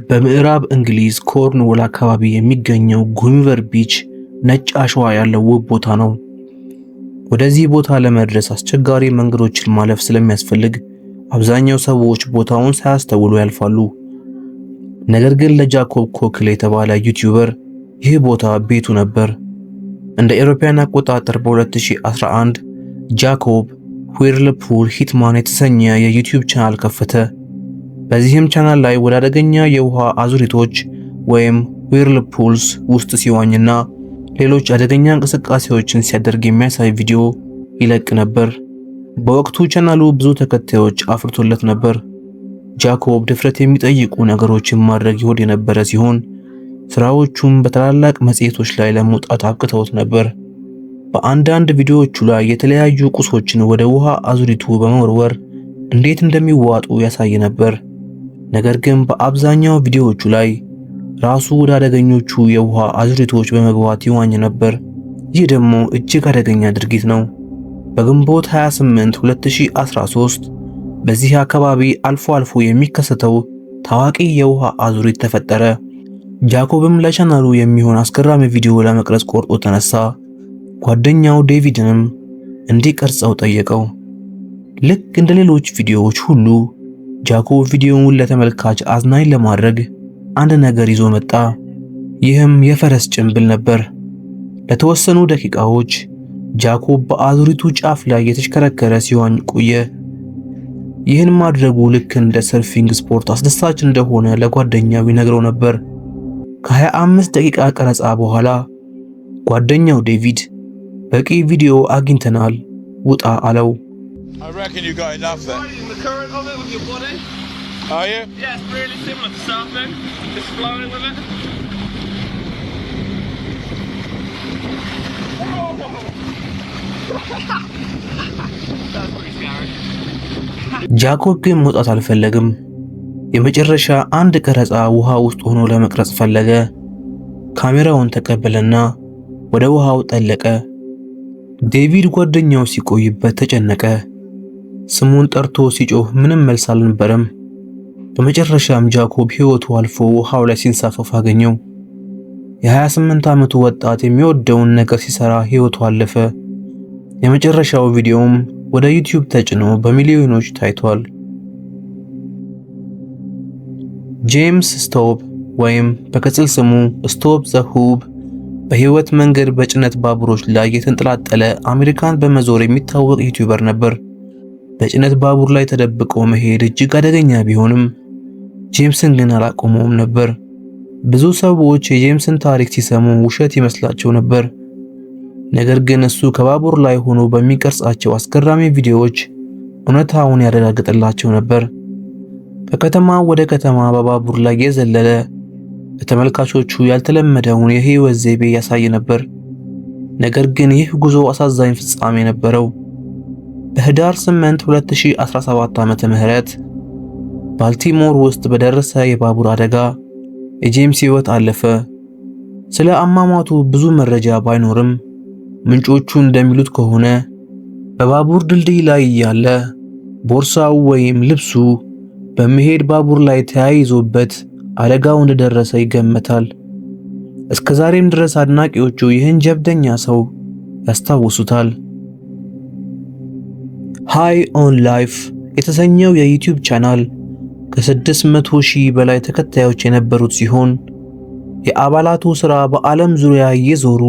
በምዕራብ እንግሊዝ ኮርንዎል አካባቢ የሚገኘው ጉኒቨር ቢች ነጭ አሸዋ ያለው ውብ ቦታ ነው። ወደዚህ ቦታ ለመድረስ አስቸጋሪ መንገዶችን ማለፍ ስለሚያስፈልግ አብዛኛው ሰዎች ቦታውን ሳያስተውሉ ያልፋሉ። ነገር ግን ለጃኮብ ኮክል የተባለ YouTuber ይህ ቦታ ቤቱ ነበር። እንደ አውሮፓውያን አቆጣጠር በ2011 ጃኮብ Whirlpool Hitman የተሰኘ የ YouTube ቻናል ከፈተ። በዚህም ቻናል ላይ ወደ አደገኛ የውሃ አዙሪቶች ወይም whirlpools ውስጥ ሲዋኝና ሌሎች አደገኛ እንቅስቃሴዎችን ሲያደርግ የሚያሳይ ቪዲዮ ይለቅ ነበር። በወቅቱ ቻናሉ ብዙ ተከታዮች አፍርቶለት ነበር። ጃኮብ ድፍረት የሚጠይቁ ነገሮችን ማድረግ ይወድ የነበረ ሲሆን ስራዎቹም በታላላቅ መጽሔቶች ላይ ለመውጣት አብቅተውት ነበር። በአንዳንድ ቪዲዮዎቹ ላይ የተለያዩ ቁሶችን ወደ ውሃ አዙሪቱ በመወርወር እንዴት እንደሚዋጡ ያሳይ ነበር። ነገር ግን በአብዛኛው ቪዲዮዎቹ ላይ ራሱ ወደ አደገኞቹ የውሃ አዙሪቶች በመግባት ይዋኝ ነበር። ይህ ደግሞ እጅግ አደገኛ ድርጊት ነው። በግንቦት 28 2013 በዚህ አካባቢ አልፎ አልፎ የሚከሰተው ታዋቂ የውሃ አዙሪት ተፈጠረ። ጃኮብም ለቻናሉ የሚሆን አስገራሚ ቪዲዮ ለመቅረጽ ቆርጦ ተነሳ። ጓደኛው ዴቪድንም እንዲቀርጸው ጠየቀው። ልክ እንደ ሌሎች ቪዲዮዎች ሁሉ ጃኮብ ቪዲዮውን ለተመልካች አዝናኝ ለማድረግ አንድ ነገር ይዞ መጣ። ይህም የፈረስ ጭንብል ነበር። ለተወሰኑ ደቂቃዎች ጃኮብ በአዙሪቱ ጫፍ ላይ የተሽከረከረ ሲዋኝ ቆየ። ይህን ማድረጉ ልክ እንደ surfing ስፖርት አስደሳች እንደሆነ ለጓደኛው ይነግረው ነበር። ከ25 ደቂቃ ቀረጻ በኋላ ጓደኛው ዴቪድ በቂ ቪዲዮ አግኝተናል፣ ውጣ አለው። I reckon you got enough there. Riding the current of it with your body. Are you? Yeah, it's really similar to surfing. Just flowing with it. Oh! That's pretty scary. ጃኮብ ግን መውጣት አልፈለገም። የመጨረሻ አንድ ቀረጻ ውሃ ውስጥ ሆኖ ለመቅረጽ ፈለገ። ካሜራውን ተቀበለና ወደ ውሃው ጠለቀ። ዴቪድ ጓደኛው ሲቆይበት ተጨነቀ። ስሙን ጠርቶ ሲጮህ ምንም መልስ አልነበረም። በመጨረሻም ጃኮብ ሕይወቱ አልፎ ውሃው ላይ ሲንሳፈፍ አገኘው። የ28 ዓመቱ ወጣት የሚወደውን ነገር ሲሰራ ሕይወቱ አለፈ። የመጨረሻው ቪዲዮም ወደ YouTube ተጭኖ በሚሊዮኖች ታይቷል። ጄምስ ስቶብ ወይም በቅጽል ስሙ ስቶብ the Hoob በህይወት መንገድ በጭነት ባቡሮች ላይ የተንጠላጠለ አሜሪካን በመዞር የሚታወቅ YouTuber ነበር። በጭነት ባቡር ላይ ተደብቆ መሄድ እጅግ አደገኛ ቢሆንም ጄምስን ግን አላቆመውም ነበር። ብዙ ሰዎች የጄምስን ታሪክ ሲሰሙ ውሸት ይመስላቸው ነበር። ነገር ግን እሱ ከባቡር ላይ ሆኖ በሚቀርጻቸው አስገራሚ ቪዲዮዎች እውነታውን ያረጋግጥላቸው ነበር። ከከተማ ወደ ከተማ በባቡር ላይ የዘለለ ለተመልካቾቹ ያልተለመደውን የህይወት ዘይቤ ያሳይ ነበር። ነገር ግን ይህ ጉዞ አሳዛኝ ፍጻሜ ነበረው። በህዳር 8 2017 ዓመተ ምህረት ባልቲሞር ውስጥ በደረሰ የባቡር አደጋ የጄምስ ህይወት አለፈ። ስለ አሟሟቱ ብዙ መረጃ ባይኖርም ምንጮቹ እንደሚሉት ከሆነ በባቡር ድልድይ ላይ እያለ ቦርሳው ወይም ልብሱ በሚሄድ ባቡር ላይ ተያይዞበት አደጋው እንደደረሰ ይገመታል። እስከ ዛሬም ድረስ አድናቂዎቹ ይህን ጀብደኛ ሰው ያስታውሱታል። High on Life የተሰኘው የ YouTube ቻናል ከ600 ሺህ በላይ ተከታዮች የነበሩት ሲሆን የአባላቱ ሥራ በዓለም ዙሪያ እየዞሩ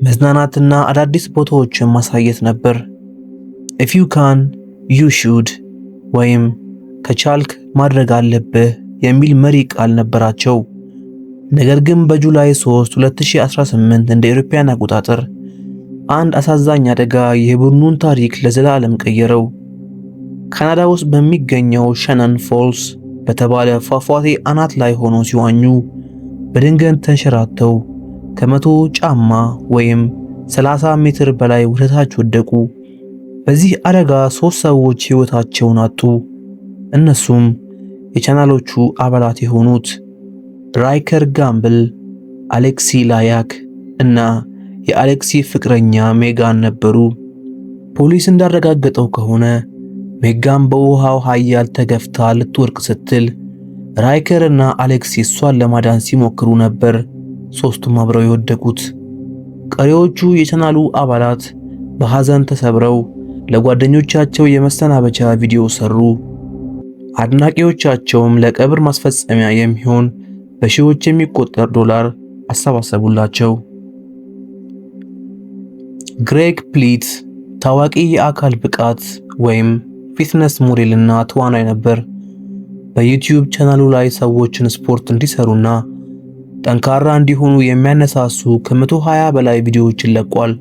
መዝናናትና አዳዲስ ቦታዎችን ማሳየት ነበር። "If you can, you should" ወይም ከቻልክ ማድረግ አለብህ የሚል መሪ ቃል ነበራቸው። ነገር ግን በ July 3 2018 እንደ አውሮፓውያን አቆጣጠር አንድ አሳዛኝ አደጋ የቡድኑን ታሪክ ለዘላለም ቀየረው። ካናዳ ውስጥ በሚገኘው ሸነን ፎልስ በተባለ ፏፏቴ አናት ላይ ሆነው ሲዋኙ በድንገት ተንሸራተው ከ100 ጫማ ወይም 30 ሜትር በላይ ወደታች ወደቁ። በዚህ አደጋ ሶስት ሰዎች ሕይወታቸውን አጡ። እነሱም የቻናሎቹ አባላት የሆኑት ራይከር ጋምብል፣ አሌክሲ ላያክ እና የአሌክሲ ፍቅረኛ ሜጋን ነበሩ። ፖሊስ እንዳረጋገጠው ከሆነ ሜጋን በውሃው ኃይል ተገፍታ ልትወድቅ ስትል ራይከር እና አሌክሲ እሷን ለማዳን ሲሞክሩ ነበር ሶስቱም አብረው የወደቁት። ቀሪዎቹ የቻናሉ አባላት በሐዘን ተሰብረው ለጓደኞቻቸው የመሰናበቻ ቪዲዮ ሰሩ። አድናቂዎቻቸውም ለቀብር ማስፈጸሚያ የሚሆን በሺዎች የሚቆጠር ዶላር አሰባሰቡላቸው። ግሬግ ፕሊት ታዋቂ የአካል ብቃት ወይም fitness ሞዴልና ተዋናይ ነበር። በዩቲዩብ ቻናሉ ላይ ሰዎችን ስፖርት እንዲሰሩና ጠንካራ እንዲሆኑ የሚያነሳሱ ከ120 በላይ ቪዲዮዎችን ለቋል።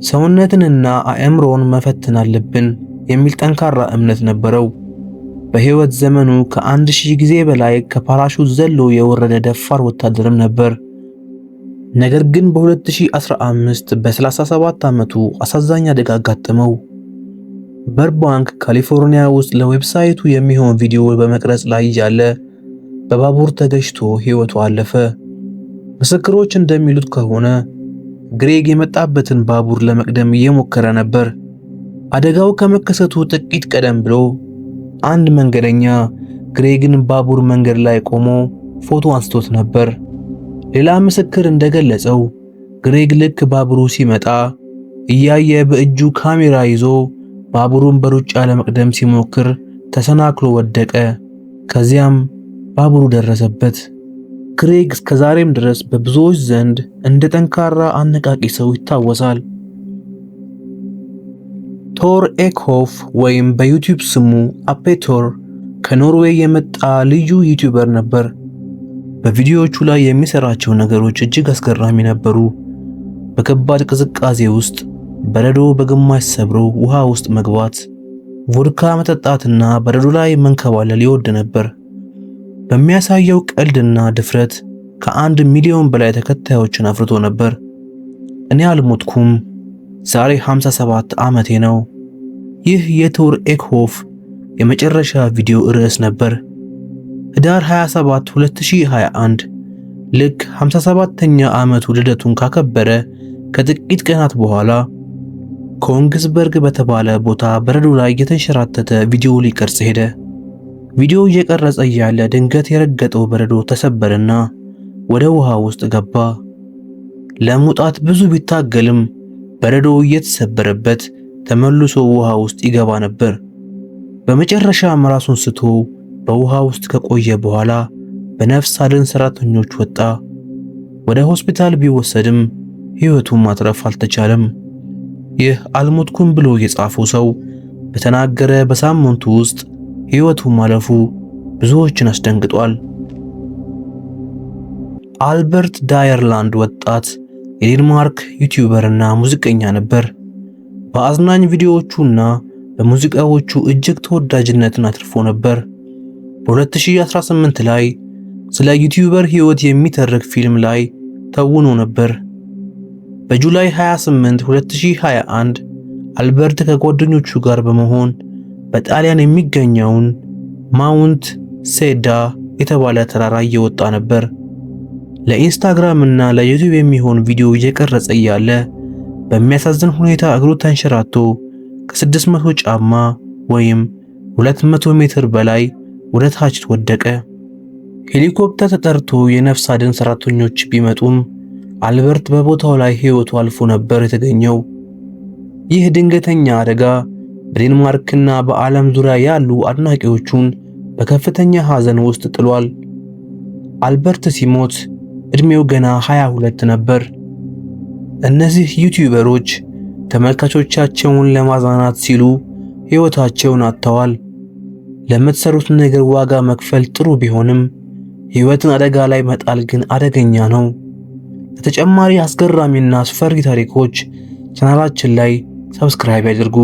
ሰውነትንና አእምሮን መፈተን አለብን የሚል ጠንካራ እምነት ነበረው። በሕይወት ዘመኑ ከ1000 ጊዜ በላይ ከፓራሹት ዘሎ የወረደ ደፋር ወታደርም ነበር። ነገር ግን በ2015 በ37 ዓመቱ አሳዛኝ አደጋ አጋጠመው። በርባንክ ካሊፎርኒያ ውስጥ ለ website ኡ የሚሆን ቪዲዮ በመቅረጽ ላይ እያለ በባቡር ተገጭቶ ሕይወቱ አለፈ። ምስክሮች እንደሚሉት ከሆነ ግሬግ የመጣበትን ባቡር ለመቅደም እየሞከረ ነበር። አደጋው ከመከሰቱ ጥቂት ቀደም ብሎ አንድ መንገደኛ ግሬግን ባቡር መንገድ ላይ ቆሞ ፎቶ አንስቶት ነበር። ሌላ ምስክር እንደገለጸው ግሬግ ልክ ባቡሩ ሲመጣ እያየ በእጁ ካሜራ ይዞ ባቡሩን በሩጫ ለመቅደም ሲሞክር ተሰናክሎ ወደቀ። ከዚያም ባቡሩ ደረሰበት። ግሬግ እስከዛሬም ድረስ በብዙዎች ዘንድ እንደ ጠንካራ አነቃቂ ሰው ይታወሳል። ቶር ኤክሆፍ ወይም በዩቲዩብ ስሙ አፔቶር ከኖርዌይ የመጣ ልዩ YouTuber ነበር። በቪዲዮዎቹ ላይ የሚሰራቸው ነገሮች እጅግ አስገራሚ ነበሩ። በከባድ ቅዝቃዜ ውስጥ በረዶ በግማሽ ሰብሮ ውሃ ውስጥ መግባት፣ ቮድካ መጠጣትና በረዶ ላይ መንከባለል ይወድ ነበር። በሚያሳየው ቀልድና ድፍረት ከ1 ሚሊዮን በላይ ተከታዮችን አፍርቶ ነበር። "እኔ አልሞትኩም፣ ዛሬ 57 ዓመቴ ነው።" ይህ የቶር ኤክሆፍ የመጨረሻ ቪዲዮ ርዕስ ነበር። ህዳር 27 2021 ልክ 57ኛ ዓመቱ ልደቱን ካከበረ ከጥቂት ቀናት በኋላ ኮንግስበርግ በተባለ ቦታ በረዶ ላይ የተንሸራተተ ቪዲዮ ሊቀርጽ ሄደ። ቪዲዮ እየቀረጸ እያለ ድንገት የረገጠው በረዶ ተሰበረና ወደ ውሃ ውስጥ ገባ። ለመውጣት ብዙ ቢታገልም በረዶ እየተሰበረበት ተመልሶ ውሃ ውስጥ ይገባ ነበር። በመጨረሻም ራሱን ስቶ በውሃ ውስጥ ከቆየ በኋላ በነፍስ አድን ሰራተኞች ወጣ። ወደ ሆስፒታል ቢወሰድም ሕይወቱን ማትረፍ አልተቻለም። ይህ አልሞትኩም ብሎ የጻፈው ሰው በተናገረ በሳምንቱ ውስጥ ሕይወቱ ማለፉ ብዙዎችን አስደንግጧል። አልበርት ዳየርላንድ ወጣት የዴንማርክ YouTuber እና ሙዚቀኛ ነበር። በአዝናኝ ቪዲዮዎቹና በሙዚቃዎቹ እጅግ ተወዳጅነትን አትርፎ ነበር። በ2018 ላይ ስለ YouTuber ሕይወት የሚተርክ ፊልም ላይ ተውኖ ነበር። በ July 28 2021 አልበርት ከጓደኞቹ ጋር በመሆን በጣሊያን የሚገኘውን Mount ሴዳ የተባለ ተራራ እየወጣ ነበር። ለኢንስታግራም እና ለዩቲዩብ የሚሆን ቪዲዮ እየቀረጸ እያለ በሚያሳዝን ሁኔታ እግሩ ተንሸራቶ ከ600 ጫማ ወይም 200 ሜትር በላይ ወደ ታች ወደቀ። ሄሊኮፕተር ተጠርቶ የነፍስ አድን ሰራተኞች ቢመጡም አልበርት በቦታው ላይ ሕይወቱ አልፎ ነበር የተገኘው። ይህ ድንገተኛ አደጋ በዴንማርክና በዓለም ዙሪያ ያሉ አድናቂዎቹን በከፍተኛ ሐዘን ውስጥ ጥሏል። አልበርት ሲሞት ዕድሜው ገና 22 ነበር። እነዚህ ዩቲዩበሮች ተመልካቾቻቸውን ለማዝናናት ሲሉ ሕይወታቸውን አጥተዋል። ለምትሰሩት ነገር ዋጋ መክፈል ጥሩ ቢሆንም ሕይወትን አደጋ ላይ መጣል ግን አደገኛ ነው። ለተጨማሪ አስገራሚና አስፈሪ ታሪኮች ቻናላችን ላይ subscribe ያድርጉ።